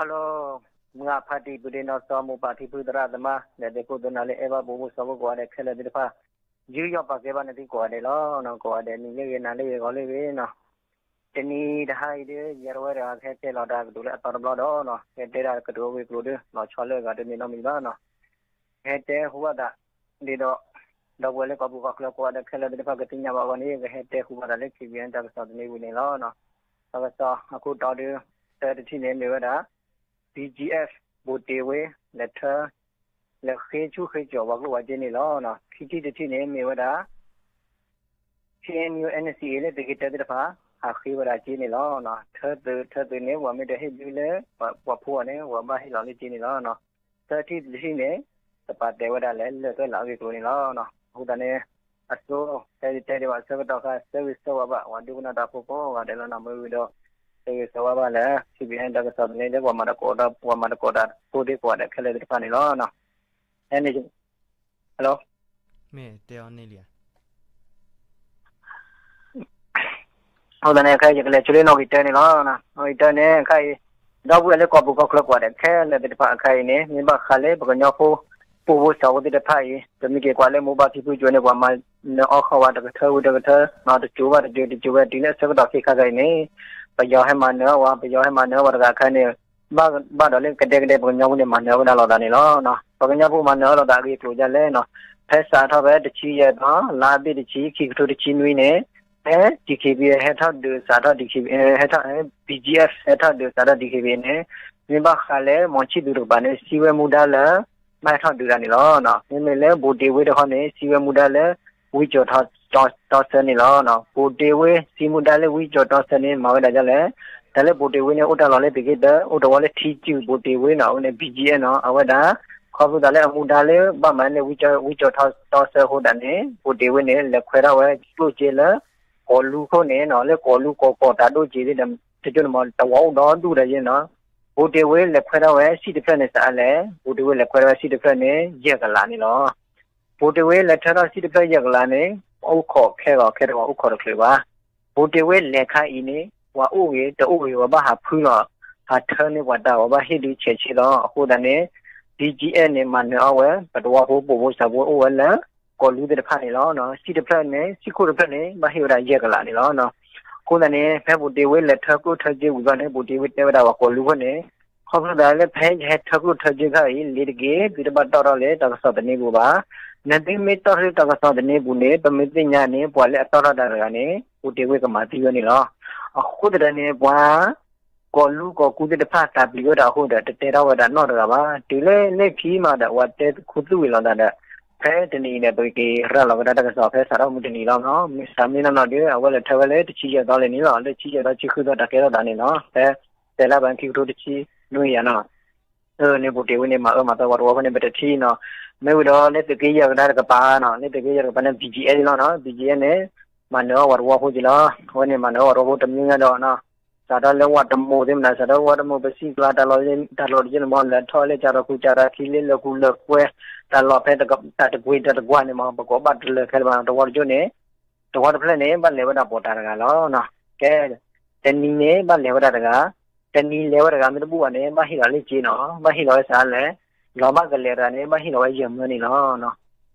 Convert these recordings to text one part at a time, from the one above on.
Hello, မုၢ်ဂၢ်ဖါတံၢ် ပုၢ်ဒ့နီၢ်စီၤ မိၢ်ပၢ်ဖံဖု သရၣ်သမါ ဒီးဒဲဖိသ့ၣ်နီၢ်လၢအဲၣ်ဘၣ်ပှၤဖိစီဖိကိးဂၤဒဲးခဲလၢာ်သ့ၣ်တဖၣ် ယုၢ်ယီၣ်ပာ်ကဲဘၣ်န့ၣ်သုကိးဂၤဒဲးလီၤ. ကိးဂၤဒဲး နံၤလၢဂ့ၤ နၤလၢဂ့ၤ ဂီၤလၢဂ့ၤနီၤ. တနံၤတဟါအံၤဒီး ယဲတဝဲတဂၤကဟဲတဲလီၤတၢ်ကတိၤလၢအသီတဘျီဒီးနီၤ ဟဲတဲဒၣ်ကတိၤဝဲကျိၤဒီး လီၤဆီလၢအဂၤတမ့ၢ်နီတမံၤဘၣ်နီၤ. ကဟဲတဲဟူဘၣ်သး ဒ်သိး ဒီပုၢ်ဝဲၢ်လၢကီၢ်ပူၤကီၢ်ချၢကိးဂၤဒဲးခဲလၢာ်သ့ၣ်တဖၣ်ကသ့ၣ်ညါဘၣ်အဂီၢ်န့ၣ် ကဟဲတဲဟူဘၣ်သးလၢ ခံဘံၣ်အဲၣ် တၢ်ကစီၣ်သန့ပူၤန့ၣ်လီၤ. တၢ်ကစီၣ်အခိၣ်တီဒု တၢတထံၣ်န့ၣ် မ့ၢ်ဝဲဒၣ် BGF ဘိၣ်တ့ၢ်ဝ့ လဲၤထၢ လဲၤဃ့ဆူၣ်ဃ့ကၠီၣ်ပှၤကျိၣ်ပှၤစ့န့ၣ်လီၤ. ခံထံၣ်တထံၣ်န့ၣ် မ့ၢ်ဝဲဒၣ် KNU NCA လၢသုးက့တၢသ့ၣ်တဖၣ် ဟးဃ့ဝဲဒၣ်စ့န့ၣ်လီၤ. ထၢသုး ထၢသုးန့ၣ် ပှၤမ့ၢ်တဟ့ၣ်ဒုးလၢ ပှၤဖိအီၤန့ၣ် ပှၤဘၣ်ဟ့ၣ်လီၤလၢစ့န့ၣ်လီၤ. သၢထံၣ်တထံၣ်န့ၣ် တပာ်တဲာ်ဝဲဒၣ်လၢလၢၢ်သၢလီၤအဂ့ၢ်ကျိၤန့ၣ်လီၤ. အဃိသတးန့ၣ် အဆိ တဲတဲဒံးဘၣ်ဆၢကတီၢ်ခါ ဆၢဂ့ၤဆၢဝါဘၣ် ပှၤဒိကနၣ်တၢ်ဖိကိးဂၤဒဲးလီၤနီၤ. မ့ၢ်ဝံၤဒီး ဆၢဂ့ၤဆၢဝါဘၣ်လၢ ခံဘံၣ်အဲၣ် တၢ်ကစီၣ်သန့လၢ ပှၤမၤတကိးတၢ် ပှၤမၤတကိးတၢ်ဖိသ့ၣ်ကိးဂၤဒဲးခဲလၢာ်သ့ၣ်တဖၣ်န့ၣ်လီၤ. အဲန့ၣ် Hello မ့ၢ်တဲအီၤန့ၣ်လံဧါ. အဃိသတးန့ၣ် ခဲအံၤယကလဲၤဆူလၢနီၣ်ဂံၢ်တၢန့ၣ်လီၤ. နီၣ်ဂံၢ်တၢန့ၣ် ခဲအံၤ ဒီပုၢ်ဝဲၢ်လၢကီၢ်ပူၤကီၢ်ချၢကိးဂၤဒဲးခဲလၢာ်သ့ၣ်တဖၣ်အခါအံၤန့ၣ် မ့ၢ်ဘၣ်ဃးလၢပကညီဖိ ပှၤဖိစီဖိသ့ၣ်တဖၣ်အံၤ ပမ့ၢ်က့ၤကွၢ်လၢမိၢ်ပၢ်ဖံဖုကၠိန့ၣ် ပှၤမၤနၢၤအီၣ်ဃီဝဲတကထၢဝံၤတကထၢ တစိၤဘၣ်တစိၤ တစိၤဝဲတုၤလၢအဆၢကတီၢ်ခဲခါခဲအံၤန့ၣ် ပယီၤဟဲမၤနၢၤအီၣ်ဝဲ ပယီၤဟဲမၤနၢၤအီၣ်ဝဲတဂၤအခါန့ၣ် ဘၣ်ဘၣ်ဒီးလၢကဒဲကဒဲ ပှၤကညီဖိန့ၣ် မၤနၢၤအီၣ်ဝဲဒၣ်လိာ်သးန့ၣ်လီၤ. ပှၤကညီဖိမၤနၢၤအီၣ်လိာ်သးအဂ့ၢ်အကျိၤဒ်လဲၣ်နီၤ, ဖဲစးထီၣ်ဖဲတဆံယဲၢ်သီ လါဘ့ၣ်တဆံ ခံကထိတဆံနွံန့ၣ် ဖဲ DKBA ဟဲထီၣ်ဒုးစးထီၣ် DKBA ဟဲထီၣ် BGF ဟဲထီၣ်ဒုးစးထီၣ် DKBA န့ၣ် မ့ၢ်ဘၣ်ဃးလၢ မီၤဆံၣ်သူၤတကပၤန့ၣ် စံးဝဲမူဒါလၢ ဘၣ်ဟဲထီၣ်ဒုးတၢ်န့ၣ်လီၤ. မ့မ့ၢ်လၢ ဘိၣ်တ့ၢ်ဝ့တခီန့ၣ် စံးဝဲမူဒါလၢ ဝံကၠီၣ်တီဆၢန့ၣ်လီၤ. ဘိၣ်တ့ၢ်ဝ့ စံးမူဒါလၢဝံကၠီၣ်တီဆၢန့ၣ် မၤဝဲဒၣ်ဒ်လဲၣ်, တၢ်လၢဘိၣ်တ့ၢ်ဝ့န့ၣ် အိၣ်တၢ်လီၢ်လၢသုးက့တၢ အိၣ်တဝီလၢထံစုၣ်ဘိၣ်တ့ၢ်ဝ့နီၤ အဝဲန့ၣ် BGF နီၤ အဝဲဒၣ် ခီဖျိသးလၢအမူဒါလၢ ဘၣ်မၤန့ၢ်ဝံကၠီၣ်တီဆၢအဃိသတးန့ၣ် ဘိၣ်တ့ၢ်ဝ့န့ၣ် လဲၤခွဲးထီၣ်ဝဲကျိၣ်စ့လၢ ကီၢ်လူခိၣ်န့ၣ်နီၤ လၢကီၢ်လူကီၢ်ကီၢ်တၢ်ဒိၣ်စ့ၤသ့ၣ်ဒီး တကၠိန့ၣ်မ့ၢ် တဝီအိၣ်ဒီဒူၣ်ဒီးယဲနီၤ, ဘိၣ်တ့ၢ်ဝ့လဲၤခွဲးထီၣ်ဝဲစံၣ်တဖျၢၣ်န့ၣ်စးလဲၣ်, ဘိၣ်တ့ၢ်ဝ့လဲၤခွဲးထီၣ်ဝဲစံၣ်တဖျၢၣ်န့ၣ် ယဲၢ်ကလးန့ၣ်လီၤ. ဘိၣ်တ့ၢ်ဝ့လဲၤထၢထီၣ်စံၣ်တဖျၢၣ်ယဲၢ်ကလးန့ၣ် အိၣ်ခိးခဲဂီၤခဲတဂီၤအိၣ်ခိးတချုးဘၣ်. ဘိၣ်တ့ၢ်ဝ့လဲၤခါအံၤန့ၣ် ပှၤအိၣ်ဂ့ၤတအိၣ်ဂ့ၤ ပှၤဘၣ်ဟးဖုလီၤ ဟးထၢန့ၢ်ပှၤတၢ်ဂီၤ ဘၣ်ဟ့ၣ်ဒုးဆဲးဆ့လီၤ. အဃိသတးန့ၣ် BGF န့ၣ် မၤနၢၤအီၣ်ဝဲ ပတဝီဖိပိာ်ဖိစၢဖိအိၣ်ဝဲလၢ ကီၢ်လူသ့ၣ်တဖၣ်န့ၣ်လီၤ. စံၣ်တဖျၢၣ်န့ၣ် စံၣ်ခိၣ်တဖျၢၣ်န့ၣ် ဘၣ်ဟ့ၣ်ဝဲဒၣ်ယဲၢ်ကလးန့ၣ်လီၤ. အဃိသတးန့ၣ် ဖဲဘိၣ်တ့ၢ်ဝ့လဲၤထၢကျိၣ်ထၢစ့ဝံၤဘျီန့ၣ် ဘိၣ်တ့ၢ်ဝ့တဲဝဲဒၣ်ပှၤကီၢ်လူခိၣ်န့ၣ် ခီဖျိသးလၢဖဲယဟဲထၢကျိၣ်ထၢစ့ခါအံၤ လ့ၤတက့ၢ် သုတဘၣ်တီၣ်ထီၣ်လၢတၢ်ကစီၣ်သန့ပူၤဘၣ်. နသုမ့ၢ်တီၣ်ထီၣ်လၢတၢ်ကစီၣ်သန့ပူၤန့ၣ် ပမ့ၢ်သ့ၣ်ညါန့ၣ် ပှၤလၢအတီၣ်ထီၣ်တၢ်တဂၤန့ၣ် ဘိၣ်တ့ၢ်ဝ့ကမၤသံဝဲန့ၣ်လီၤ. အဃိသတးန့ၣ် ပှၤ ကီၢ်လူကီၢ်ကူသ့ၣ်တဖၣ်သးပျံၤဝဲဒၣ်အဃိဒီး တတဲထီၣ်ဝဲဒၣ်နီတဂၤဘၣ်. တုၤလၢလၢခံမးဒီး အဝဲတဲခူသူၣ်ဝံၤလိာ်သးဒီး ဖဲတနံၤအံၤဒီး ပက့ၤရၤလီၤကဒါတၢ်ကစီၣ်ဖဲစးထီၣ်မုၢ်တနံၤလီၤ. မ့ၢ်စးမ့ၢ်နီၢ်နီၢ်ဒီး အဝဲလဲၤထၢဝဲလၢတဆံယဲၢ်သီလံန့ၣ်လီၤ. လၢဆံယဲၢ်သီဆံဃုသီတၢ်ကဲထီၣ်သးန့ၣ်လီၤ. ဖဲ တဲလၢဘၣ်ခံကထိတဆံနွံယၤနီၤ န့ၣ်ဘိၣ်တ့ၢ်ဝ့န့ၣ် မၤအၢမၤသီပှၤတဝီဖိန့ၣ် ပတထံၣ်နီၤ. မ့ၢ်ဝံၤဒီးလၢသုးက့ယဲၢ်ကဒါတကပၤနီၤ လၢသုးက့ယဲၢ်တကပၤန့ၣ် BGF လီၤနီၤ BGF န့ၣ် မၤနၢၤအီၣ်ပှၤတဝီဖိက့ၤလီၤ. အဝဲန့ၣ်မၤနၢၤအီၣ်ပှၤတဝီဖိတမံၤညါဒီးနီၤ စးထီၣ်လၢဝးတမိၢ်သ့ၣ်မနုၤ စးထီၣ်ဝးတမိၢ်ပစံၣ်ကျါတၢ်လီၢ်တက့ၢ်န့ၣ်မ့ၢ် လဲၤထီၣ်လၢကၢ်ထီၣ်ခူကၢ်ထီၣ်ခံလၢလၢာ်ကူလၢာ်ကွဲ တၢ်လီၢ်ဖဲတၢ်တကွ့ၢ်တၢ်တကွၢ်န့ၣ်မ့ၢ် ပကိးဘၣ်တလၢာ်ခဲလၢာ်ဘၣ် တဝီတကၠိန့ၣ် တဝီတဖျၢၣ်န့ၣ် ဘၣ်လဲၤဝဲဒၣ်ပှၤတၢ်တဂၤလီၤ. ကဲ တနံၤန့ၣ် ဘၣ်လဲၤဝဲဒၣ်တဂၤ, တနံၤလဲၤဝဲတဂၤမ့ၢ်တဘူၣ်ဘၣ်န့ၣ် ဘၣ်ဟ့ၣ်လီၤလၢက့နီၤ, ဘၣ်ဟ့ၣ်လီၤဝဲစးလဲၣ်, လီၤဘၣ်ကလဲၤတဂၤန့ၣ် ဘၣ်ဟ့ၣ်လီၤဝဲယဲၢ်မၢန့ၣ်လီၤ.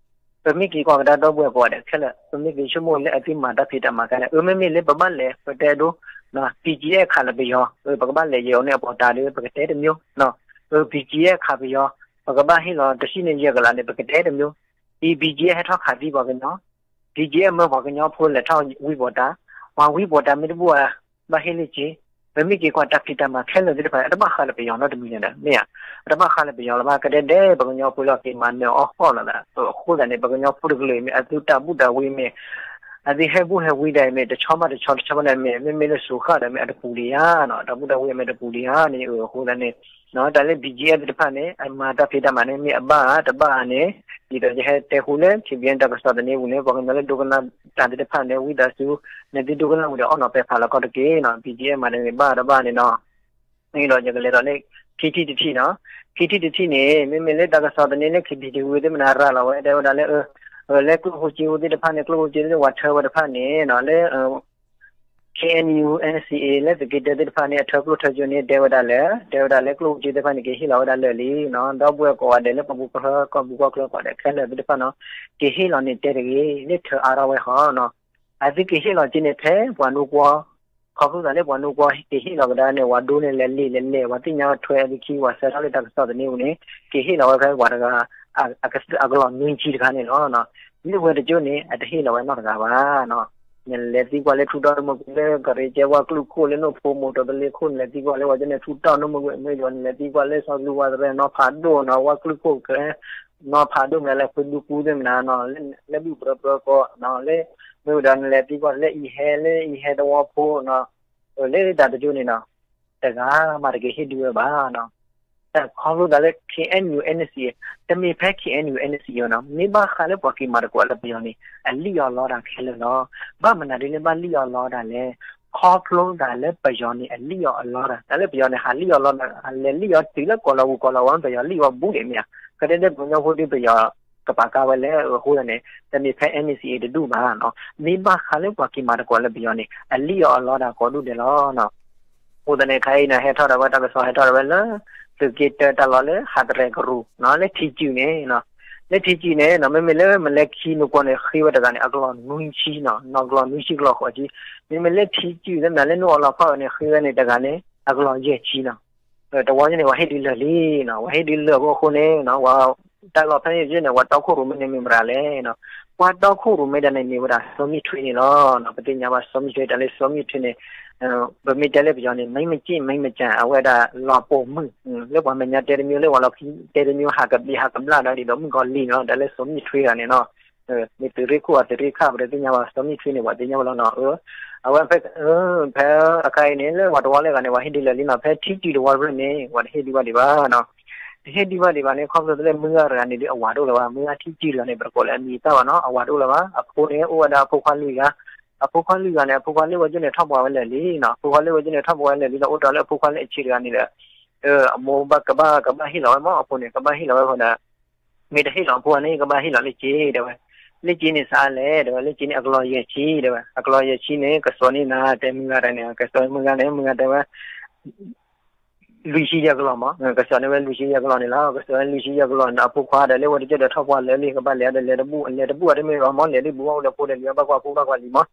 ပမ့ၢ်က့ၤကွၢ်ကဒါဒီပုၢ်ဝဲၢ်ကိးဂၤဒဲးခဲလၢာ် ပမ့ၢ်က့ၤဆိကမိၣ်လၢအသုမၤတၢ်ဖံးတၢ်မၤခဲလၢာ် အမ့မ့ၢ်လၢပဘၣ်လဲၤပတဲဒိ BGF ခးလၢပယီၤ ပကဘၣ်လဲၤယဲၢ်အီၤန့ၣ်အပီၢ်တၢ်ဒီး ပကတဲတမံၤ, BGF ခးပယီၤ ပကဘၣ်ဟ့ၣ်လီၤတဆံန့ၣ်ယဲၢ်ကလးန့ၣ် ပကတဲတမံၤ, အံၤ BGF ဟဲထီၣ်ခးသံပှၤကညီ BGF မၢပှၤကညီဖိလဲၤထီၣ်ဝံပီၤတၢ်, ပှၤဝံပီၤတၢ်မ့ၢ်တဘူၣ်ဧါ, ဘၣ်ဟ့ၣ်လၢက့, ပမ့ၢ်က့ၤကွၢ်တၢ်ဖံးတၢ်မၤခဲလၢာ်သ့ၣ်တဖၣ် အတဘၣ်ဃးလၢပယီၤနီတမံၤန့ၣ်ဒီး မ့ၢ်ဧါ, အတဘၣ်ဃးလၢပယီၤလၢၤဘၣ်, ကဒဲဒဲပှၤကညီဖိလီၤက့ၤမၤနၢၤအီၣ်ဃီလီၤသး, အဃိသတးန့ၣ် ပှၤကညီဖိတကလုာ်အံၤမ့ၢ် အသုတၢ်ဘူၣ်တၢ်ဝံမ့ၢ် အသုဟဲဘူၣ်ဟဲဝံဒၣ်အံၤမ့ၢ် တဆီဘၣ်တဆီ တဆီဘၣ်န့ၣ်မ့ၢ် မ့မ့ၢ်လၢစိၤဃၣ်ဒီးမ့ၢ်အတပူၤဒံးဧါ, တၢ်ဘူၣ်တၢ်ဝံအမ့ၢ်တပူၤဒံးဧါန့ၣ် အဃိသတးန့ၣ် တၢ်လၢ BGF သ့ၣ်တဖၣ်န့ၣ် အမၤတၢ်ဖံးတၢ်မၤန့ၣ် မ့ၢ်အဘၣ်ဧါ တဘၣ်ဧါန့ၣ် ဒ်သိးယဟဲတဲဃူလၢ KBN တၢ်ကစီၣ်သန့ပူၤန့ၣ် ပှၤကညီလၢဒိကနၣ်တၢ်သ့ၣ်တဖၣ်န့ၣ် ဝံသးစူၤ နသုဒိကနၣ်ဝံၤဒီးအီၣ်နီၤပဲာ်ဖးလီၤကီၢ်တက့ၢ်နီၤ, BGF မၤတၢ်န့ၣ် ဘၣ်တဘၣ်န့ၣ်နီၤ, ဒီးယကလဲၤဒီးလၢ ခံထံၣ်တထံၣ်နီၤ, ခံထံၣ်တထံၣ်န့ၣ် မ့မ့ၢ်လၢတၢ်ကစီၣ်သန့လၢ KBTV သ့ၣ်မနုၤ ရၤလီၤဝဲတဲဝဲဒၣ်လၢ လၢကျိၣ်ဖိစ့ဖိသ့ၣ်တဖၣ်န့ၣ် ကျိၣ်ဖိစ့သ့ၣ်ဝဲထၢဝဲတဖၣ်န့ၣ်နီၤ လၢ က KNU NCA လၢသုးက့တၢသ့ၣ်တဖၣ်န့ၣ် အထၢကျိၣ်ထၢကၠိန့ၣ် တဲဝဲဒၣ်လၢ တဲဝဲဒၣ်လၢကျိၣ်ကၠိသ့ၣ်တဖၣ်န့ၣ် ကဟ့ၣ်လီၤဝဲဒၣ်လၢာ်လံနီၤ, ဒီပုၢ်ဝဲၢ်ကိးဂၤဒဲးလၢပပူၤကီၢ်ချၢ ကီၢ်ပူၤကီၢ်ချၢကိးဂၤဒဲးခဲလၢာ်သ့ၣ်တဖၣ်နီၤ ကဟ့ၣ်လီၤန့ၣ်တဲတဂ့ၤ လၢထၢအါထီၣ်ဝဲဃီနီၤ, အသုကဟ့ၣ်လီၤက့န့ၣ်ဖဲပှၤနိကွီ ခီဖျိသးလၢပှၤနိကွီကဟ့ၣ်လီၤကဒါန့ၣ် ဝဲဒိန့ၣ်လဲၤလံာ်လဲၤလဲၣ် ပှၤသ့ၣ်ညါထွဲအသုခံ ပှၤဆှၢထီၣ်လၢတၢ်ကစီၣ်သန့အပူၤန့ၣ် ကဟ့ၣ်လီၤဝဲဖဲပှၤတဂၤ အကလီၢ်နွံဆံတခါန့ၣ်လီၤ. လၢဝဲတကၠိန့ၣ် အတဟ့ၣ်လီၤဝဲနီတဂၤဘၣ်နီၤ, နလဲၤသံကွၢ်လၢထူတီၢ်ဒိၣ်မုၢ်ကွံာ်လၢကရ့ကဲဝၢ်ကျုၢ်ခိၣ်လၢနိၣ်ဖိမိၢ်တီၤတလ့ခိၣ် နလဲၤသံကွၢ်လၢဝဲကၠိန့ၣ် ထူတီၢ်ဒိၣ်မုၢ်ကွံာ် မ့ၢ်ယီၤ နလဲၤသံကွၢ်လၢစီၤလူၤဝါသရဲ နီၢ်ဖးဒိၣ်နီၤ ဝၢ်ကျုၢ်ခိၣ်ကဲ နီၢ်ဖးဒိၣ်မနုၤလဲၣ် ဃုဒူကူသ့ၣ်မနုၤနီၤ လၢဘုၣ်ပြၢပြၢကီးနီၤ လၢ မ့ၢ်ဝဲဒီးနလဲၤသံကွၢ်လၢအံၤဟဲ လၢအံၤဟဲသဝီဖိနီၤ လၢတၢ်တကၠိန့ၣ်နီၤ တဂၤမးတက့ၤဟ့ၣ်ဒုးဝဲဘၣ်နီၤ. တၢ်ခီဖျိသးလၢ KNU NCA တမ့ၢ်ဖဲ KNU NCA နီၤ မ့ၢ်ဘၣ်ဃးလၢပှၤက့ၤမၤသကိးလၢပယီၤန့ၣ် အလံၣ်အီၣ်လီတၢ်ခဲလၢာ်လီၤ. ဘၣ်မနုၤဒ်လၢဘၣ်လံၣ်အီၣ်လီတၢ်လဲၣ်, ခီဖျိသးလၢပယီၤန့ၣ် အလံၣ်အီၣ်အလီတၢ် တၢ်လၢပယီၤန့ၣ် ဟးလံၣ်အီၣ်လီတၢ် လဲၤလံၣ်အီၣ်တုၤလၢကိးလီၤဝူၤကိးလီၤဝါ ပယီၤလံၣ်အီၣ်ဘူးဒံးမ့ၢ်ဧါ, ကတဲဒၣ်ပှၤကညီဖိဒ်ပယီၤ ကပာ်ကါဝဲလဲၣ် အဃိသတးန့ၣ် တမ့ၢ်ဖဲ NCA တဒူၣ်ဘၣ်နီၤ မ့ၢ်ဘၣ်ဃးလၢပှၤက့ၤမၤသကိးလၢပယီၤန့ၣ် အလံၣ်အီၣ်အလီတၢ်ကိးဒူၣ်ဒဲးလီၤ. အဃိသတးန့ၣ် ခဲအံၤန့ၣ် ဟဲထီၣ်ဒီးဝဲတၢ်ကစီၣ်ဟဲထီၣ်ဒီးဝဲလၢ သုးက့တၢတၢ်လီၢ်လၢဟးတရဲၣ်ကရူၢ်နီၤ လၢထံကၠူၣ်န့ၣ်နီၤ, လၢထံကၠူၣ်န့ၣ်နီၤ မ့မ့ၢ်လၢမလဲခံနကွီၢ်န့ၣ် ဃ့ဝဲတဂၤန့ၣ် အကလီၢ်နွံဆံနီၤ နီၢ်ကလီၢ်နွံဆံကလီၢ်ဃိးဆံ, မ့မ့ၢ်လၢထံကၠူၣ်သ့ၣ်မနုၤလၢနအိၣ်လီၤဖီၣ်န့ၣ် ဃ့ဝဲန့ၣ်တဂၤန့ၣ် အကလီၢ်ယဲၢ်ဆံနီၤ တဝီန့ၣ် ဝဲဟ့ၣ်ဒုးလၢာ်လံနီၤ ဝဲဟ့ၣ်ဒုးလၢာ်အဃိန့ၣ် တၢ်လီၢ်ဖဲန့ၣ်န့ၣ် ဝဲတီခိၣ်ရိၣ်မဲန့ၣ်မ့ၢ်မတၤလဲၣ်နီၤ, ပှၤတီခိၣ်ရိၣ်မဲဒၣ်န့ၣ်မ့ၢ်ဝဲဒၣ်စီၤမံထွ့န့ၣ်လီၤ. ပသ့ၣ်ညါဘၣ်စီၤမံထွ့ တၢ်လၢစီၤမံထွ့န့ၣ် ပမ့ၢ်တဲလၢပယီၤန့ၣ် မ့ၢ်မက့ၢ်မ့ၢ်မကၢ် အဝဲဒၣ်လီၤပိာ်မုၣ် လၢပှၤမဲာ်ညါတဲတမံၤ လၢပှၤလီၢ်ခံတဲတမံၤ ဟးကဘျံးဟးကဘျၣ်ဒီးဒ်သိးမုၣ်ကီၤလံၢ်နီၤ တၢ်လၢစီၤမံထွ့တဂၤန့ၣ်နီၤ မ့ၢ်သုးရ့ၣ်ခိၣ်အသုးရ့ၣ်ခၣ် ပတသ့ၣ်ညါဘၣ်စီၤမံထွ့န့ၣ် ပှၤသ့ၣ်ညါဝဲလီၤနီၤ အဝဲဖဲ ဖဲအခါအံၤန့ၣ် လၢပှၤတဝီလၢအဂၤန့ၣ် ပှၤဟ့ၣ်ဒုးလၢာ်လံနီၤ ဖဲထံကၠူၣ်တဝီတဖျၢၣ်န့ၣ် ပှၤတဟ့ၣ်ဒုးဘၣ်ဒံးဘၣ်နီၤ တဟ့ၣ်ဒုးဘၣ်ဒံးဘၣ်န့ၣ် ခီဖျိလၢမုၢ်ဂၤတဂၤန့ၣ်ဒုးအဝၤတအိၣ်လၢၤဘၣ် မုၢ်ဂၤထံကၠူၣ်တဂၤန့ၣ် ပတကိးလၢအမံၤအသၣ်ဘၣ်နီၤ အဝၤတအိၣ်လၢၤဘၣ် အဖိန့ၣ် အိၣ်ဝဲဒၣ်အဖိခွါလွံၢ်ဂၤ အဖိခွါလွံၢ်ဂၤန့ၣ် အဖိခွါလၢဝဲကၠိန့ၣ် ထီၣ်ပှၢ်ဝဲလၢာ်လံနီၤ အဖိခွါလၢဝဲကၠိန့ၣ် ထီၣ်ပှၢ်ဝဲလၢာ်လံဒီး အိၣ်တ့ၢ်လၢအဖိခွါလၢအဆံးတဂၤန့ၣ်ဒီး အမိၢ်ဘၣ်ကဘၣ်ကဘၣ်ဟ့ၣ်လီၤဝဲမ့ၢ်အဖိန့ၣ် ကဘၣ်ဟ့ၣ်လီၤဝဲဃိဒီး မ့ၢ်တဟ့ၣ်လီၤအဖိန့ၣ် ကဘၣ်ဟ့ၣ်လီၤလၢကၠ့တဲဝဲ, လၢကၠ့န့ၣ်စးလဲၣ်တဲဝဲ လၢကၠ့န့ၣ် အကလီၢ်ယဲၢ်ဆံတဲဝဲ အကလီၢ်ယဲၢ်ဆံန့ၣ် ကစီၤန့ၢ်နၤ တဲမုၢ်ဂၤတဂၤန့ၣ် ကစီၤမုၢ်ဂၤန့ၣ် မုၢ်ဂၤတဲဝဲ လွံၢ်ဆံယဲၢ်ကလီၢ်မး ကစီၤန့ၢ်ဝဲလွံၢ်ဆံယဲၢ်ကလီၢ်န့ၣ်လီၤ ကစီၤဝဲလွံၢ်ဆံယဲၢ်ကလီၢ်န့ၣ် အဖိခွါဒီးလၢဝဲတကၠိၢ်ဒီးထီၣ်ပှၢ်လၢာ်လံ ကဘၣ်လဲၤဒီးလဲၤတဘူၣ် လဲၤတဘူၣ်အတမ့ၢ်ဘၣ်မး လဲၤဒ်ဘူၣ်ဘၣ်အိၣ်လၢဖိဒီးလံၤဘၣ်ကွၢ်ဖိဘၣ်ကွၢ်လံၤမး,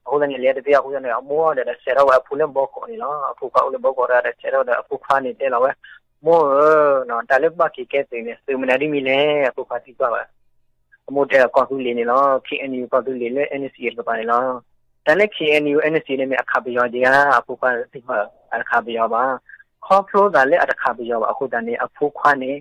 အဃိသတးန့ၣ် လဲၤတသ့အဃိသတးန့ၣ် အမိၢ်ဒီးဒီးဆဲးထီၣ်ဝဲအဖိလၢဘီကီးန့ၣ်လီၤ အဖိခွါအိၣ်လၢဘီကီးဒီးဆဲးထီၣ်ဒီးအဖိခွါန့ၣ်တဲလီၤဝဲ မိၢ်ဧၢ, တၢ်လၢဘၣ်က့ၤကဲသုးန့ၣ် သုးမနုၤဒ်မံၤလဲၣ် အဖိခွါသံကွၢ်ဝဲ, အမိၢ်တဲကီၢ်သူလ့ၤန့ၣ်လီၤ KNU ကီၢ်သူလ့ၤလၢ NCA တကပၤန့ၣ်လီၤ, တၢ်လၢ KNU NCA န့ၣ်မ့ၢ်အခးပယီၤက့ၤဧါ အဖိခွါသံကွၢ် အတခးပယီၤဘၣ်, ခီဖျိသးလၢအတခးပယီၤဘၣ်အဃိသတးန့ၣ် အဖိခွါန့ၣ်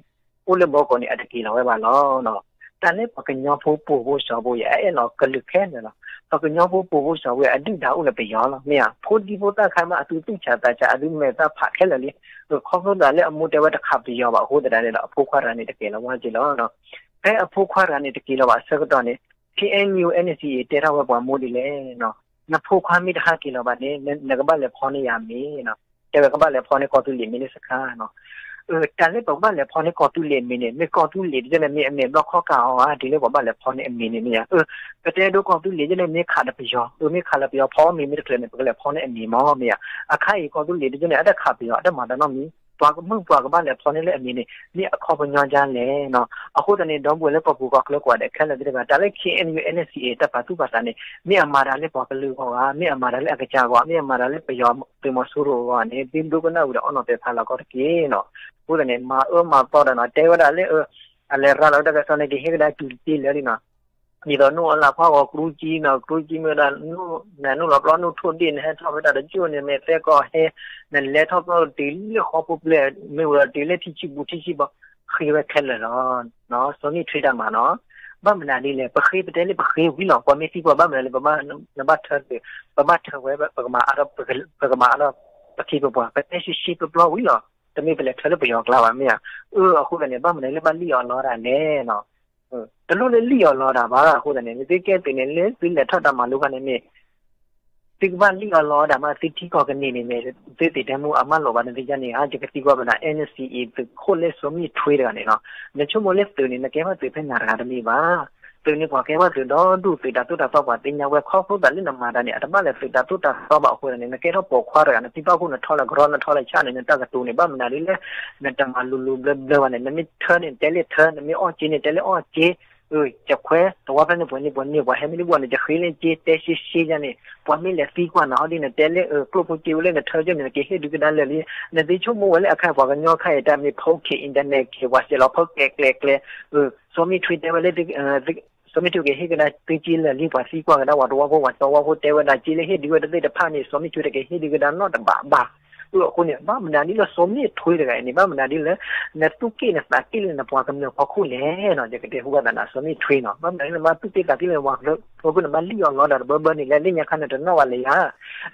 အိၣ်လၢဘီကီးန့ၣ် အတက့ၤလီၤဝဲဘၣ်လီၤ. တၢ်လၢပှၤကညီဖိပိာ်ဖိစီၤဖိအံၤ အအဲၣ်လီၤကလုာ်ခဲလၢာ်လီၤ. ပှၤကညီဖိပိာ်ဖိစီၤဖိအံၤ အဒုၣ်ဒါအိၣ်လၢပယီၤလီၤ မ့ၢ်ဧါ, ဖိဒံဖိသၣ်ခါမး အသူသူၣ်ဆးသးဆး အသူမဲာ်သၣ်ဖးခဲလၢာ်လံ. ခီဖျိသးလၢအမိၢ်တဲဝဲတခးပယီၤဘၣ်အဃိသတးန့ၣ်ဒီး အဖိခွါတဂၤန့ၣ်တက့ၤလီၤဝဲက့ၤလီၤ. ဖဲအဖိခွါတဂၤန့ၣ်တက့ၤလီၤဘၣ်အဆၢကတီၢ်န့ၣ် KNU NCA တဲထီၣ်ဝဲပှၤမိၢ်ဒ်လဲၣ် နဖိခွါမ့ၢ်တဟးက့ၤလီၤဘၣ်န့ၣ် နကဘၣ်လဲၤဖီန့ၢ်ယၤမ့ၤ တဲဝဲကဘၣ်လဲၤဖီန့ၢ်ကီၢ်သူလ့ၤမ့ၤလၢစခါနီၤ. တၢ်လၢပကဘၣ်လဲၤဖီန့ၢ်ကီၢ်သူလ့ၤမ့ၤန့ၣ် မ့ၢ်ကီၢ်သူလ့ၤတကၠိန့ၣ် မ့ၢ်အမဲာ်ဘျီၣ်ခီၣ်ကၢ်အီၤဧါ တုၤလၢပကဘၣ်လဲၤဖီန့ၢ်အမ့ၤန့ၣ်မ့ၢ်ဧါ. ပတဲဒိကီၢ်သူလ့ၤတကၠိန့ၣ် မ့ၢ်ခးဒီးပယီၤ မ့ၢ်ခးလၢပယီၤဖီအီၣ်မ့ၤမ့ၢ်တချုးန့ၣ် ပကလဲၤဖီန့ၢ်အမ့ၤမ့ၢ်ဧါ. အခါအံၤကီၢ်သူလ့ၤတကၠိန့ၣ် အတခးပယီၤ အတမၤတၢ်နီတမံၤ ပှၤကမုၣ်ပှၤကဘၣ်လဲၤဖီန့ၢ်လၢအမ့ၤန့ၣ် မ့ၢ်အခီပညီဒ်လဲၣ်နီၤ. အဃိသတးန့ၣ် ဒီပုၢ်ဝဲၢ်လၢကီၢ်ပူၤကီၢ်ချၢကိးဂၤဒဲးခဲလၢာ်သ့ၣ်တဖၣ် တၢ်လၢ KNU NCA တၢ်ပာ်သူၣ်ပာ်သးန့ၣ် မ့ၢ်အမၤတၢ်လၢပှၤကလုာ်အဂီၢ်ဧါ, မ့ၢ်အမၤတၢ်လၢအကစၢ်အဂီၢ်ဧါ, မ့ၢ်အမၤတၢ်လၢပယီၤသုးမီၤစိရိၤအဂီၢ်န့ၣ် သုဒိကနၣ်ဝံၤဒီးအီနီၣ်ပဲာ်ဖးလီၤကီတက့ၢ်နီၤ. အဃိသတးန့ၣ် မၤအၢမၤသီဒီးနီၤ တဲဝဲဒၣ်လၢ အလဲၤရၤလီၤတၢ်ကစီၣ်န့ၣ် ကဟ့ၣ်ကဒါတုၤတက့ၢ်လၢာ်လံနီၤ. ဒ်သိးနအိၣ်အလၢ်ဖီၣ်ဂီၤ ကြူကၠံနီၤ ကြူကၠံမ့ၢ်ဝဲဒၣ် နနုာ်လီၤပျီနုာ်ထိၣ်ဒ့ၣ် နဟဲထီၣ်ဖဲတၢ်တကၠိန့ၣ် မဲာ်သဲကီၢ်ဟဲ နလဲၤထီၣ်ပျီတုၤလၢဃီဖိပျဲၢ် မ့ၢ်ဝဲဒၣ်တုၤလၢထံဆံဘူၤထံဆံဘီ ဃ့ဝဲခဲလၢာ်လီၤ. စီၤမံထွဲတၢ်မၤနီၤ ဘၣ်မနုၤဒ်လဲၣ် ပဃ့ပတဲလၢပဃ့ဝံၤလီၤ ပှၤမ့ၢ်သံကွၢ်ဘၣ်မနုၤလၢ နဘၣ်ထၢသုး ပဘၣ်ထၢဝဲ ပကမၤအါထီၣ် ပကမၤအါထီၣ် ပခ့ပပှၤ ပတဲရှဲရှဲပျီဝံၤလီၤ. တမ့ၢ်ပလဲၤထၢလၢပယီၤကျါဘၣ်မ့ၢ်ဧါ. အၢ အဃိသတးန့ၣ် ဘၣ်မနုၤလၢဘၣ်လံၣ်အီၣ်လီတၢ်လဲၣ်နီၤ. တလိၣ်လၢလံၣ်အီၣ်လီတၢ်ဘၣ် အဃိသတးန့ၣ် နသုကဲသုးန့ၣ် လၢသုလဲၤထီၣ်တၢ်မၤလိခါန့ၣ်မ့ၢ် သုကဘၣ်လံၣ်အီၣ်လီတၢ်မး သုထံကီၢ်ကန့ၢ်န့ၣ်မ့ၢ် သုသ့ၣ်တဲမူအမၢလိာ်ဘၣ် နသုကန့ၣ်ဧါ ယကသံကွၢ်ပနၤ NCA သုးခိၣ်လၢစီၤမံထွဲတဂၤန့ၣ်နီၤ နဆိကမိၣ်လၢသုးန့ၣ် နကဲဘၣ်သုးဖဲနၤတဂၤတမ့ၢ်ဘၣ်. သုးန့ၣ်ပှၤကဲဝဲသုးဒီဒူၣ် သုးတၢ်သိၣ်တၢ်သီပှၤသ့ၣ်ညါဝဲ ခီဖျိသးလၢနမၤတၢ်န့ၣ် အတဘၣ်လၢသုးတၢ်သိၣ်တၢ်သီဘၣ်အဃိန့ၣ် နကဲထီၣ်ပိာ်ခွါတဂၤ နဖံဘၣ်ခိၣ်နထီလၢကရီနထီလၢဆၣ်န့ၣ် နတၢ်ကတိၤန့ၣ် ဘၣ်မနုၤဒ်လဲၣ် နတမၤလူၤလူၤဘျၢဘျၢဘၣ်န့ၣ် နမ့ၢ်ထၢန့ၣ် နတဲလၢထၢ နမ့ၢ်အီၣ်က့န့ၣ် တဲလၢအီၣ်က့ ကခွဲတဝီဖဲန့ၣ်ပှၤန့ၣ်ပှၤန့ၢ်ပှၤဟဲမ့ၢ်ဒ်ပှၤန့ၣ် ယဃ့လၢက့ တဲရှဲရှဲယါန့ၣ် ပှၤမ့ၢ်လဲၤသံကွၢ်နၤဟီဒ်နတဲလၢ ကျိၣ်ဖိက့ဝဲလၢနထၢကၠိန့ၣ် နက့ၤဟ့ၣ်ဒုကဒါလၢာ်လံ နသ့ဆိကမိၣ်ဝဲလၢအခါပှၤကညီခါအံၤတၢ်မ့ၢ်ဖီက့ၤ internet က့ၤ ပှၤစဲးလီၤဖီကဲကျဲကျဲ စီၤမ့ၣ်ထွ့တဲဝဲလၢ စီၤမ့ၣ်ထွ့က့ၤဟ့ၣ်ကဒါသုက့လၢာ်လံ ပှၤသံကွၢ်ကဒါပှၤတဝီဖိ ပှၤတဝီဖိတဲဝဲဒၣ်က့လၢဟ့ၣ်ဒုဝဲတသ့ၣ်တဖၣ်န့ၣ် စီၤမ့ၣ်ထွ့တက့ၤဟ့ၣ်ဒုကဒါနီတဘၣ်ဘၣ် အဃိန့ၣ် ဘၣ်မနုၤဒ်လၢစီၤမ့ၣ်ထွ့တဂၤအံၤန့ၣ် ဘၣ်မနုၤဒ်လၢ နသူၣ်က့ၣ်နသးက့ၣ်လၢနပှၤကမျၢၢ်ဖီခိၣ်လဲၣ်နီၤ ယကတဲဟူဘၣ်သးနၤ စီၤမ့ၣ်ထွ့နီၤ ဘၣ်မနုၤလၢနဘၣ်သူၣ်က့ၣ်သးက့ၣ်လၢနပှၤကမျၢၢ်ဖီခိၣ် နဘၣ်လံၣ်အီၤလီၤဒီးတဘၢဘၢန့ၣ်လဲၣ် လၢညါခါန့ၣ်တနီၣ်ဘၣ်လၢယၤ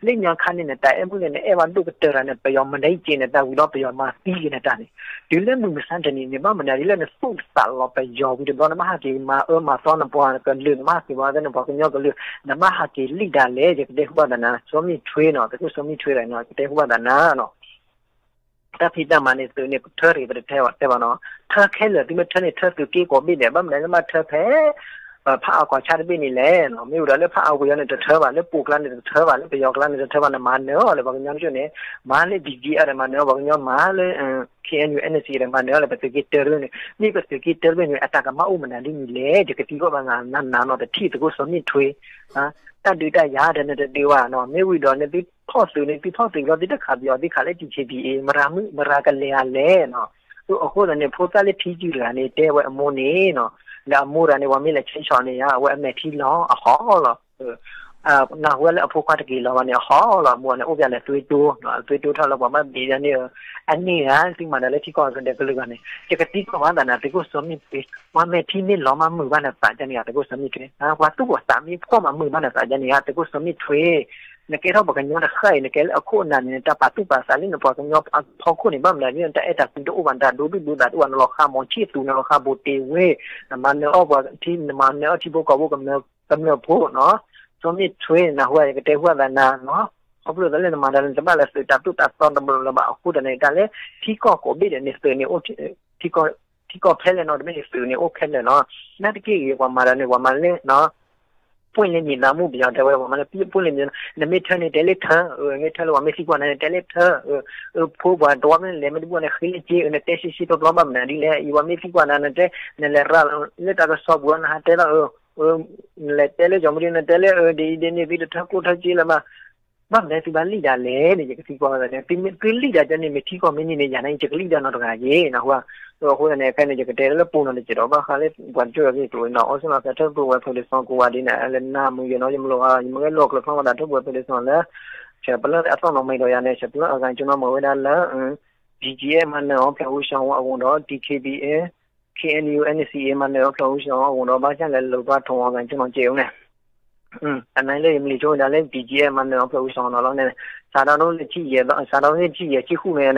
လၢညါခါန့ၣ် နတၢ်အဲၣ်မုၢ်န့ၣ် နအဲၣ်ဘၣ်ဒိၣ်ကတၢၢ်တၢ်န့ၣ် ပယီၤမၤဒ်က့ၤနတၢ်ဝံၤဒီးပယီၤမၤသံက့ၤနတၢ်န့ၣ် တုၤလၢမုၢ်မဆါတနံၤန့ၣ် ဘၣ်မနုၤဒ်လၢနသူၣ်နသးလီၤပယီၤဝံၤတဘျီ နဘၣ်ဟးက့ၤမၤအၢမၤသီနပှၤကလုာ် နဘၣ်ဟးက့ၤမၤအၢသီနပှၤကညီကလုာ် နဘၣ်ဟးက့ၤလံၣ်ဒၣ်လဲာ် ယကတဲဟူဘၣ်သးနၤ စီၤမ့ၣ်ထွ့နီၤ သုးခိၣ်စီၤမ့ၣ်ထွ့တဂၤနီၤ ယကတဲဟူဘၣ်သးနၤနီၤ တၢ်ဖံးတၢ်မၤန့ၣ် သုးန့ၣ်ထၢတဂ့ၤ ပတတဲဘၣ်နီၤ ထၢခဲလၢာ် သုမ့ၢ်ထၢန့ၣ် ထၢသုးက့ကိးဘ့ၣ်ဒဲး ဘၣ်မနုၤလၢမ့ၢ်ထၢဖဲ ဖးအီၣ်ကီၢ်ဆၣ်တဘ့ၣ်န့ၣ်လဲၣ်နီၤ မ့ၢ်ဝံၤဒီးလၢဖးအီၣ်ဝံၤအီၤန့ၣ်တထၢဘၣ် လၢပူၤကျါန့ၣ်တထၢဘၣ် လၢပယီၤကျါန့ၣ်တထၢဘၣ် လၢပှၤကညီတကၠိန့ၣ် မၤလၢ ဘီကၠီ ဒီးမၤနၢၤအီၤ ပှၤကညီမၤလၢ ခ့ၣ်အဲၣ်ယူၣ် အဲၣ်အ့ၣ်စံၣ် ဒီးမၤနၢၤအီၤလၢပသုးက့တၢတဘ့ၣ်န့ၣ် မ့ၢ်ပသုးက့တၢတဘ့ၣ်န့ၣ် အတၢ်ကမၣ်အိၣ်မနုၤဒ်န့ၣ်လဲၣ် ယကသံကွၢ်ဘၣ်နၤနီၤ တထံၣ်သုးခိၣ်စီၤမ့ၣ်ထွ့ တၢ်ဒုးတၢ်ယၤဒီးနတဒုးဘၣ်နီၤ မ့ၢ်ဝံၤဒီးနသုထီၣ်သုးန့ၣ် သုထီၣ်သုးလီၤ သုတခးပယီၤ သုခးလၢ တီၣ်ခ့ၣ်ဘံၣ်အ့ မရၤမုၣ် မရၤကလဲၤအလဲၣ်နီၤ အဃိသတးန့ၣ် ဖိသၣ်လၢထံယုၢ်တဂၤန့ၣ် တဲဝဲအမိၢ်န့ၣ်နီၤ ဒီးအမိၢ်တဂၤန့ၣ် ပှၤမ့ၢ်လဲၤဆဲးဆီၣ်န့ၣ်ယါ အဝဲအမဲာ်ထံလီၤ အဟီၣ်လီၤ နၢ်ဟူဝဲလၢအဖိခွါတက့ၤလီၤဘၣ်န့ၣ် အဟီၣ်လီၤ အမိၢ်န့ၣ် အိၣ်ပျဲလဲၤသွ့တိ သွ့တိထီၣ်လၢပှၤဘၣ်ဘ့ၣ်ဒ်န့ၣ် အန့ၢ်ဧါ သုမၤတၢ်လၢထံကီၢ်ကဒဲးကလုာ်ဂၤန့ၣ် ယကသံကွၢ်ဘၣ်သးနၤ သုးခိၣ်စီၤမ့ၣ်ထွ့ ပှၤမဲာ်ထံမ့ၢ်လီၤမးမုာ်ဘၣ်နသးဒ်န့ၣ်ဧါ သုးခိၣ်စီၤမ့ၣ်ထွ့ ပှၤသူၣ်ပှၤသးမ့ၢ်ဖှီၣ်မးမုာ်ဘၣ်နသးဒ်န့ၣ်ဧါ သုးခိၣ်စီၤမ့ၣ်ထွ့ နကဲထီၣ်ပှၤကညီတဃၣ်အံၤ နကဲလၢအခိၣ်အနၢ်န့ၣ် နတၢ်ပာ်သူၣ်ပာ်သးလၢနပှၤကညီအဖီခိၣ်န့ၣ် ဘၣ်မနုၤဒ်န့ၣ် တၢ်အဲၣ်တၢ်ကွံတအိၣ်ဘၣ် တၢ်ဒိသူၣ်ဒိသးတအိၣ်ဘၣ် နလီၤဃးမီၤဆံၣ်သူ နလီၤဃးဘိၣ်တ့ၢ်ဝ့ နမၤနၢၤအီၣ်ပှၤထံ နမၤနၢၤအီၣ်ထံဖိကီၢ်ဖိကမျၢၢ်ဖိနီၤ စီၤမ့ၣ်ထွ့ နၢ်ဟူဝဲယကတဲဟူဘၣ်သးနၤနီၤ ခီဖျိသးလၢနမၤတၢ်န့ၣ် တဘၣ်လၢသုးတၢ်သိၣ်တၢ်သီတဘျီလၢၤဘၣ် အဃိသတးန့ၣ် တၢ်လၢထံကီၢ်ကိးဘ့ၣ်ဒဲးန့ၣ် သုးန့ၣ်အိၣ် ထံကီၢ်ဖဲလဲၣ်နီၤ တမ့ၢ်န့ၣ်သုးန့ၣ်အိၣ်ခဲလၢာ်နီၤ နာ်သက့ဂ့ၤ ပှၤမၤတၢ်န့ၣ် ပှၤမၤလၢ ပွင့်လင်းမြင်သာမှု ပယီၤတဲဝဲ ပှၤမၤလၢ ပွင့်လင်းမြင်သာမှု နမ့ၢ်ထၢန့ၣ် တဲလၢထၢ မ့ၢ်ထၢလၢပှၤမ့ၢ်သံကွၢ်နၤန့ၣ် တဲလၢထၢ ဖိပှၤတဝီမ့ၢ်လဲၤမ့ၢ်တဘၣ်န့ၣ် ဃ့လၢက့ နတဲဆံးဆံးပျီပျီဘၣ်မနုၤဒ်လဲၣ် အံၤပှၤမ့ၢ်သံကွၢ်နၤ နတဲ နလဲၤရၤလၢတၢ်ကစီၣ်ပူၤ နဟးတဲလီၤ နလဲၤတဲလၢယီၤမဒု နတဲလၢ ဒ်အံၤဒ်န့ၣ် သုတထၢကိၢ်ထၢစ့လၢၤဘၣ် ဘၣ်မနုၤသုဘၣ်လံၣ်ဒၣ်လဲၣ်န့ၣ် ယကသံကွၢ်ဝဲသးန့ၣ် သုလံၣ်ဒၣ်ကၠီန့ၣ် မ့ၢ်ထံကီၢ်မ့ၢ်န့ၢ်န့ၣ် ယၤန့ၣ် ယကလံၣ်ဒၣ်နီတဂၤယ့ၣ် နၢ်ဟူဧါ အဃိသတးန့ၣ် ခဲန့ၣ် ယကတဲလၢပူၤနီၤတစဲးဒီး ဘၣ်ဃးလၢပှၤကၠိအဂ့ၢ်ကျိၤနီၤ အိၣ်စ့ၢ်ကီးဖဲထၢပူၤဝဲဖုလ့ၤစီၤကိးဂၤဒ်န့ၣ် လၢနၢ်မုာ်ယဲၢ်နီၤ ယမ့ၢ်လိၣ်အါ ယမ့ၢ်ဂဲၤလိာ်ကျိၤဖျီဝဲဒၣ်ထၢပူၤဝဲဖုလ့ၤစီၤလၢ ဆဲးပလၢအသီၣ်နီၣ်မံၤဒီးယၤန့ၣ် ဆဲးပလၢအဂၤကၠိနီၤမ့ၢ်ဝဲဒၣ်လၢ ဘီကၠီအဲၣ် မၤနၢၤအီၤဖျၢၣ်အူစီၤအဂီၢ်ဒီး ဒီးခ့ဘံၣ်အ့ ခ့ၣ်အဲၣ်ယူၣ် အဲၣ်အ့ၣ်စံၣ်အ့ မၤနၢၤအီၤဖျၢၣ်အူစီၤအဂီၢ်ဒီး ဘၣ်ဆၣ်လဲၤလိာ်ဘၣ်ထိၣ်အဂၤကၠိနီၤကဲးအူန့ၣ် အနံၤလၢယမံၤဆိဝဲဒၣ်လၢ ဘီကၠီအဲၣ် မၤနၢၤအီၤဖျၢၣ်အူစီၤနီၤလီၤန့ၣ် စးထီၣ်လၢဆံယဲၢ် စးထီၣ်လၢဆံယဲၢ်ဆံဃုန့ၣ် ဆံယဲၢ်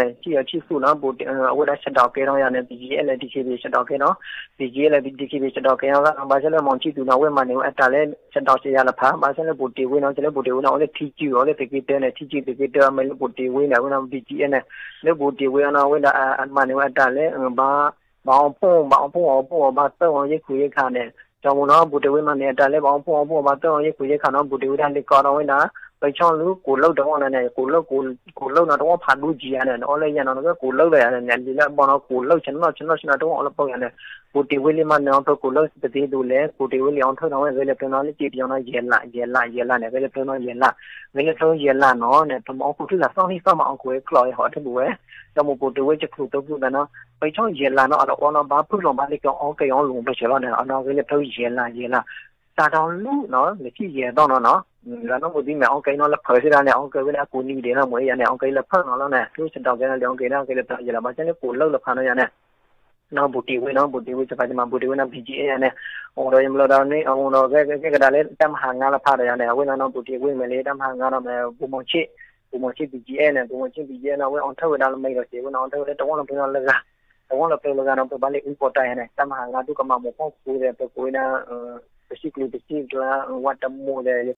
ဆံဃုနီၤ အဝဲဒၣ် shutdown ကဲထီၣ်ယၤန့ၣ် ဘီကၠီအဲၣ် လၢ ဒီက့ဘံၣ် shutdown ကဲထီၣ် ဘီကၠီအဲၣ် လၢ ဒီက့ဘံၣ် shutdown ကဲထီၣ် ဘၣ်ဆၣ်လၢမီၤဆံၣ်သူၤန့ၣ် အဝဲမၤန့ၢ်ဝဲအတၢ်လၢ shutdown ကဲယၤလၢဖး ဘၣ်ဆၣ်လၢဘိၣ်တ့ၢ်ဝ့နီၤ ကဲလၢဘိၣ်တ့ၢ်ဝ့န့ၣ် အဝဲလၢထံကၠူၣ် အဝဲလၢသုးက့တၢန့ၣ် ထံကၠူၣ်သုးက့တၢ အမ့ၢ်လၢဘိၣ်တ့ၢ်ဝ့န့ၣ် အဝဲဒၣ် ဘီကၠီအဲၣ် န့ၣ် လၢဘိၣ်တ့ၢ်ဝ့အီၤန့ၣ် အဝဲဒၣ် အမၤန့ၢ်ဝဲအတၢ်လၢ ဘၣ် ဘၣ်အီဖှိၣ် ဘၣ်အီဖှိၣ်အီဖှိၣ်အီၤ ဘၣ်သၢဝီယဲၢ်ခူၣ်ယဲၢ်ခါန့ၣ် ကၠီမူၤနီၤ ဘိၣ်တ့ၢ်ဝ့မၤန့ၢ်အတၢ်လၢ ဘၣ်အီဖှိၣ်အီဖှိၣ်အီၤ ဘၣ်သၢဝီယဲၢ်ခူၣ်ယဲၢ်ခါနီၤ ဘိၣ်တ့ၢ်ဝ့ဒၣ်လ့ကီဒီးဝဲဒၣ် ပဆီလူၤ ကိၣ်လၢတဝီန့ၣ်န့ၣ် ကိၣ်လၢ ကိၣ်လၢနီၤ တဝီဖးဒိကံယၤန့ၣ် နအီၣ်လၢယၤနီၤ နကကိၣ်လၢလၢယၤန့ၣ် လံလၢအဘီနီၤ ကိၣ်လၢဆနီၣ်ဆနီၣ်ဆနီၣ် တဝီအီၣ်လၢပှဲၤယၤန့ၣ် ဘိၣ်တ့ၢ်ဝ့လံမၤနၢၤအီၤဖဲ ကိၣ်လၢပသ့ဒိၣ်လဲၣ် ဘိၣ်တ့ၢ်ဝ့လံအီၤထၢနီၤဝဲ ဂဲၤလၢဖျၢၣ်နီၤ လၢစ့ပယီၤနီၤ ယဲၢ်လါ ယဲၢ်လါ ယဲၢ်လါန့ၣ် ဂဲၤလၢဖျၢၣ်နီၤ ယဲၢ်လါ ဂဲၤလၢဖျၢၣ်ယဲၢ်လါနီၤန့ၣ် ပမၤအီၣ်ခိၣ်ထူၣ်သးသီၣ်နံၣ်သီၣ်မၤအီၣ်ခိၣ်ဝဲကျီၢ်ဝဲဟီၣ်ထၢပူၤဝဲ ကၠီမူၤဘိၣ်တ့ၢ်ဝ့ကချုးသၢဖုသးနီၤ ပဆီယဲၢ်လါနီၤ အတအီနီၤ ဘၣ်ဖုၣ်လီၤဘၣ်လံကီအီၣ်ကဲအီၣ်လူၤဖျၢၣ်ဆဲးလီၤန့ၣ် အနီၤဂဲၤလၢဖျၢၣ်ယဲၢ်လါ ယဲၢ်လါ စးထီၣ်လူၤနီၤ လၢခံယဲၢ်သီၣ်နီၤနီၤ လၢနီၢ်မူသံမဲာ်အီၣ်ကဲနီၤ လၢဖၢးစ့ၢ်ဒၣ်န့ၣ် အီၣ်ကဲဝဲဒၣ်ကိၣ်နံၤဒဲးနီၤ မ့ၢ်ယၤန့ၣ် အီၣ်ကဲလၢဖၢးနီၤလီၤန့ၣ် ထူၣ်စတီၢ်ကဲနီၤ လၢအီၣ်ကဲဒၣ်အီၣ်ကဲလၢဖၢးယဲၢ်လါ ဘၣ်ဆၣ်လၢကိၣ်လၢလၢဖးနီၤယၤန့ၣ် နီၤဘိၣ်တ့ၢ်ဝ့နီၤ ဘိၣ်တ့ၢ်ဝ့ စဖးတမၤ ဘိၣ်တ့ၢ်ဝ့နီၤ ဘီကၠီအဲၣ်န့ၣ် အိၣ်ဒီးယမလီၤဒီးန့ၣ် အအိၣ်ဒီးကဲကဒါလၢတၢ်မၤဟးငါလၢဖးဒီးယၤန့ၣ် အဝဲနီၤနီၤ ဘိၣ်တ့ၢ်ဝ့မ့ၢ်လၢတၢ်မၤဟးငါဒီးမ့ၢ် ဘိၣ်မီၤဆ့ၣ် ဘိၣ်မီၤဆ့ၣ် ဘီကၠီအဲၣ်န့ၣ် ဘိၣ်မီၤဆ့ၣ် ဘီကၠီအဲၣ်န့ၣ် အဝဲအီၣ်ထၢဝဲဒၣ်လၢမ့ၢ်ဒီးစ့ဝဲန့ၣ် အီၣ်ထၢဝဲလၢတဝီလၢပျၢၤလၢဂၤ တဝီလၢပျၢၤလၢဂၤနီၤ ပဘၣ်လၢအူကီၢ်တၢ်ယၤန့ၣ် တၢ်မၤဟးငါဒုကမၤမိၢ်ဖီၣ်ဃူဒီး ပကိးဝဲဒၣ် ပစံၣ်ကျူၤပစံၣ်ကျါ ဝးတမိၢ်ဒီး